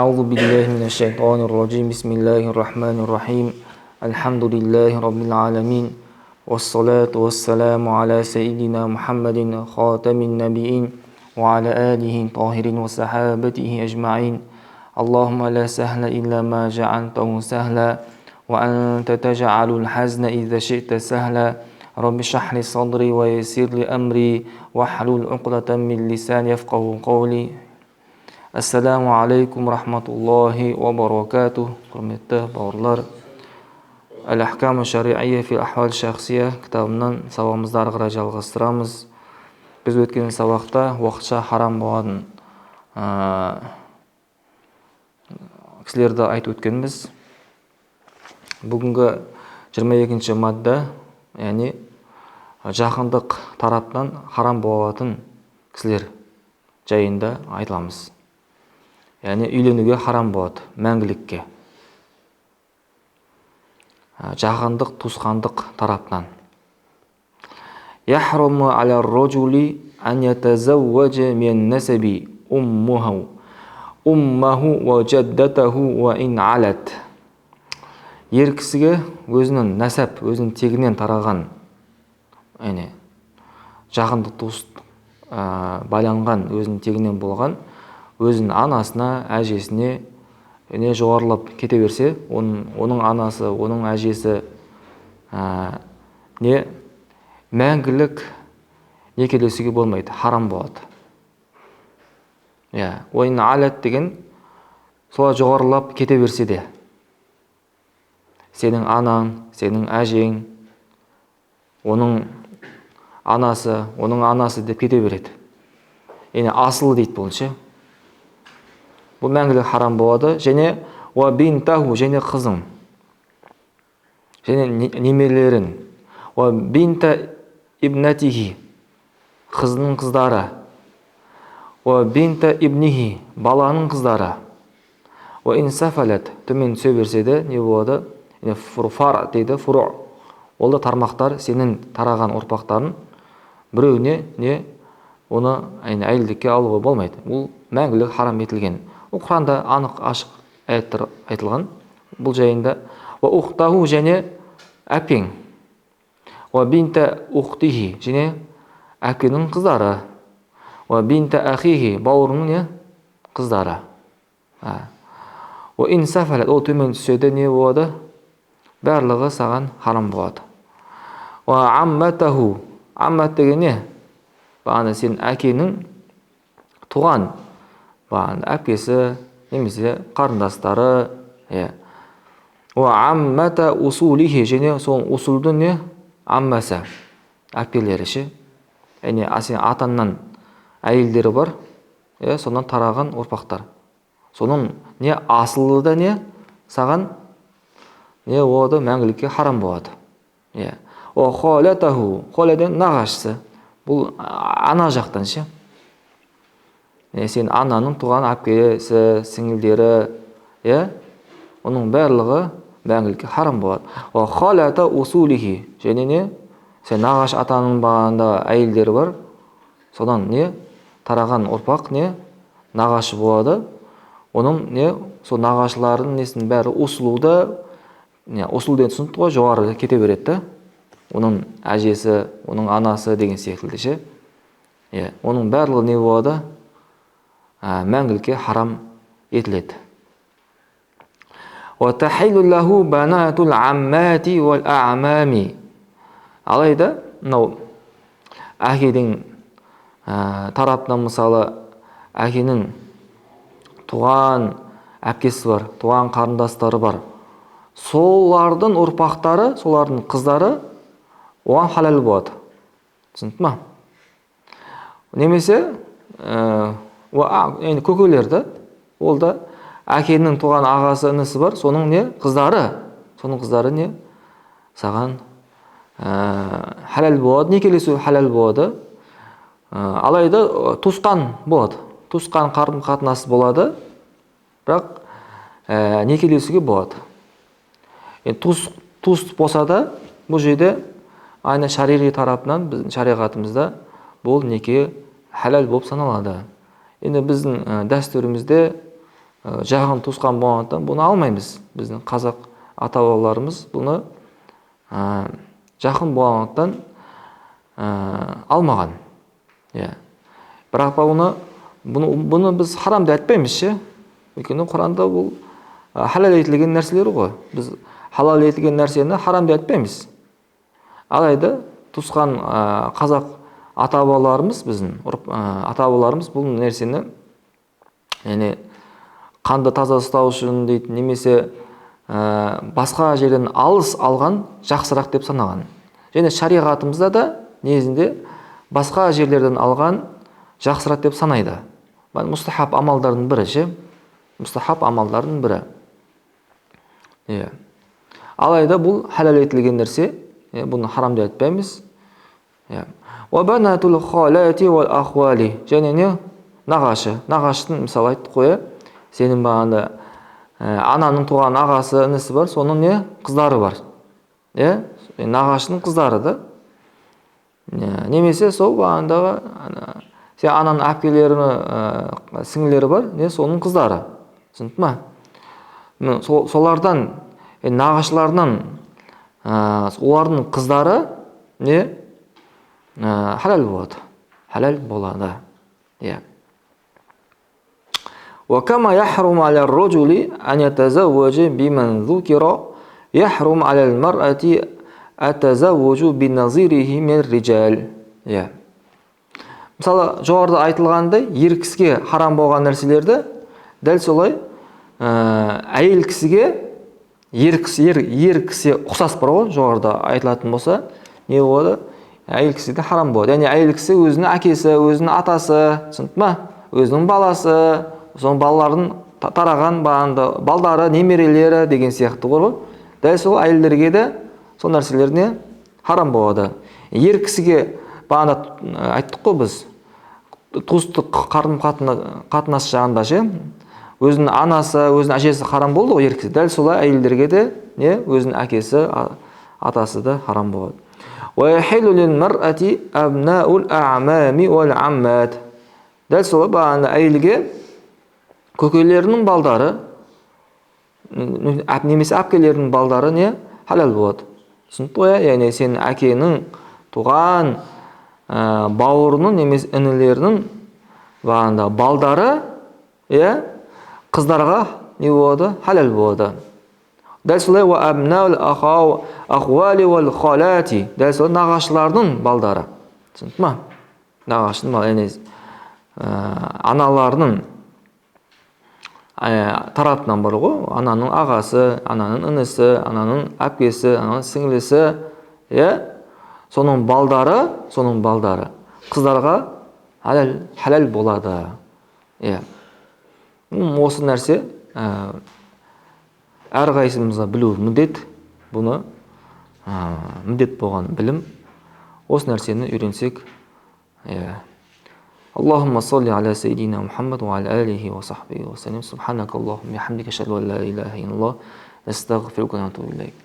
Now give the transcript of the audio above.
أعوذ بالله من الشيطان الرجيم. بسم الله الرحمن الرحيم. الحمد لله رب العالمين، والصلاة والسلام على سيدنا محمد خاتم النبيين وعلى آله الطاهرين وصحابته أجمعين. اللهم لا سهل إلا ما جعلته سهلا، وأنت تجعل الحزن إذا شئت سهلا. رب اشرح لي صدري ويسر لي أمري واحلل عقدة من لساني يفقهوا قولي. Ассаламу алейкум рахматуллахи ва баракатух. Құрметті бауырлар, Әл-Ахкаму шариия фил ахвал шахсия кітабынан сабағымызды ары қарай жалғастырамыз. Біз өткен сабақта уақытша харам болатын кісілерді айтып өткенбіз. Бүгінгі 22-ші мадда, яғни жақындық тараптан харам болатын кісілер жайында айтыламыз. Яғни үйленуге харам болады, мәңгілікке. Жақындық, туысқандық тараптан. Яхруму аля рожули ан ятазавважа мин насаби уммуху уммаху ва жаддатаху ва ин алат. Ер кісіге өзінің нәсәп, өзінің тегінен тараған, яғни жақындық туыс байланған, өзінің тегінен болған, өзінің анасына, әжесіне не жоғарылап кете берсе, оның анасы, оның әжесі не мәңгілік некелесуге болмайды, харам болады. Иә, ойын алат деген солай жоғарылап кете берсе де, сенің анаң, сенің әжең, оның анасы, оның анасы деп кете береді. Яғни асыл дейді бұл ше. Бұл мәңгілік харам болады. Және уа бинтаху, және қызың, және немерелерің, уа бинта ибнатихи, қызының қыздары, уа бинта ибнихи, баланың қыздары, уа ин сафалат, төмен түсе берсе де не болады? Фар дейді, фуру, ол да тармақтар, сенің тараған ұрпақтарың біреуіне не оны әйелдікке алуға болмайды. Бұл мәңгілік харам етілген. Ол Құранда анық ашық аяттар айтылған бұл жайында. Уа ухтаху, және әпкең, уа бинта ухтихи, және әпкенің қыздары, уа бинта ахихи, бауырының не қыздары. Уа ин сафалат, ол төмен түссе де не болады? Барлығы саған харам болады. Уа амматаху, аммат деген не? Бағана сенің әкенің туған бағана әпкесі немесе қарындастары, иә. Уа аммата усулихи, және сол усулдың не аммасы, әпкелері ше. Яғни сенің атаңнан әйелдері бар, иә, сонан тараған ұрпақтар. Соның не асылы да не саған не болады, мәңгілікке харам болады. Иә. Уа халатаху, халаден нағашысы. Бұл ана жақтан ше. Не сен ананың туған әпкесі, сіңілдері, иә, оның барлығы мәңгілікке харам болады. Уа халата усулихи, және не сен нағашы атаның бағанында әйелдері бар, содан не тараған ұрпақ не нағашы болады. Оның не сол нағашылардың несінің бәрі усулуда, не усул деген түсінікті ғой, жоғары кете береді да. Оның әжесі, оның анасы деген секілді ше. Иә, оның барлығы не болады? Мәңгілікке харам етіледі. Уа тахиллу лаху банатул аммати уал а'мами. Алайда мынау әкенің тарапынан, мысалы, әкенің туған әпкесі бар, туған қарындастары бар. Солардың ұрпақтары, солардың қыздары оған халал болады. Түсінді ма? Немесе енді көкелерді, ол да әкенің туған ағасы, інісі бар, соның не қыздары, соның қыздары не саған халал болады, некелесу халал болады. Алайда туысқан болады, туысқан қарым қатынас болады, бірақ некелесуге болады. Енді туыс болса да, бұл жерде айна шариғи тарапынан біздің шариғатымызда бұл неке халал болып саналады. Енді біздің дәстүрімізде Жақын туысқан болғандықтан бұны алмаймыз. Біздің қазақ ата-бабаларымыз бұны жақын болғандықтан алмаған. Иә. Бірақ бұны біз харам деп айтпаймыз ше. Өйткені Құранда бұл халал етілген нәрселер ғой. Біз халал етілген нәрсені харам деп айтпаймыз. Алайда туысқан қазақ ата-бабаларымыз, біздің ата-бабаларымыз бұл нәрсені, яғни қанды таза ұстау үшін дейді, немесе басқа жерден алыс алған жақсырақ деп санаған. Және шариғатымызда да негізінде басқа жерлерден алған жақсырақ деп санайды. Бұл мұстахаб амалдардың бірі ше? Мұстахаб амалдардың бірі. Иә. Алайда бұл халал етілген нәрсе, бұны харам деп айтпаймыз. Иә. Уа банатул халати уал ахвали. Және не? Нағашы. Нағашының мысалы айттық қой, сенің бағанда ананың туған ағасы, інісі бар, соның не? Қыздары бар. Иә? Нағашының қыздары да. Немесе сол бағандағы, сен ананың әпкелері, сіңлілері бар, не соның қыздары. Түсінді ма? Солардан, нағашыларынан, олардың қыздары не? Халал болады. Халал болады. Иә. وكما يحرم على الرجل أن يتزوج بمن ذكر يحرم على المرأة التزوج بنظيره من الرجال. Иә. Мысалы, жоғарыда айтылғандай, ер кісіге харам болған нәрселерді дәл солай, әйел кісіге ер кісіге ұқсас бар ғой, жоғарыда айтылатын болса, не болады? Әйел кісіге де харам болады. Яғни әйел кісі өзінің әкесі, өзінің атасы, түсінді ма? Өзінің баласы, соның балаларын тараған бағанды, балдары, немерелері деген сияқты ғой. Дәл сол әйелдерге де сол нәрселеріне харам болады. Ер кісіге бағана айттық қой біз, туыстық қарым қатынас жағында ше, өзінің анасы, өзінің әжесі харам болды ғой ер кісі. Дәл солай әйелдерге де не, өзінің әкесі, атасы да харам болады. وَيَحِلُّ لِلْمَرْأَةِ أَبْنَاءُ الْأَعْمَامِ وَالْعَمَّاتِ. Дәл солай бағана әйелге көкелерінің балдары, немесе әпкелерінің балдары не халал болады. Түсінікті ғой, иә? Яғни сенің әкенің туған, бауырының немесе інілерінің бағана балдары, иә, қыздарға не болады? Халал болады. Дәл солай уа абнаул ахуали уал халати. Дәл солай нағашылардың балдары. Түсінікті ма? Нағашының балдары, яғни, аналарының, тарапынан бар ғой, ананың ағасы, ананың інісі, ананың әпкесі, ананың сіңлісі, иә, соның балдары, соның балдары қыздарға халал болады. Иә. Осы нәрсе, әрқайсымызға білу міндет, бұны, міндет болған білім. Осы нәрсені үйренсек, иә. Аллахумма салли аля саййидина Мухаммад ва аля алихи ва сахбихи ва саллим. Субханакаллахумма бихамдика, ашхаду ан ла илаха иллаллах, астагфирука ва атубу илейк.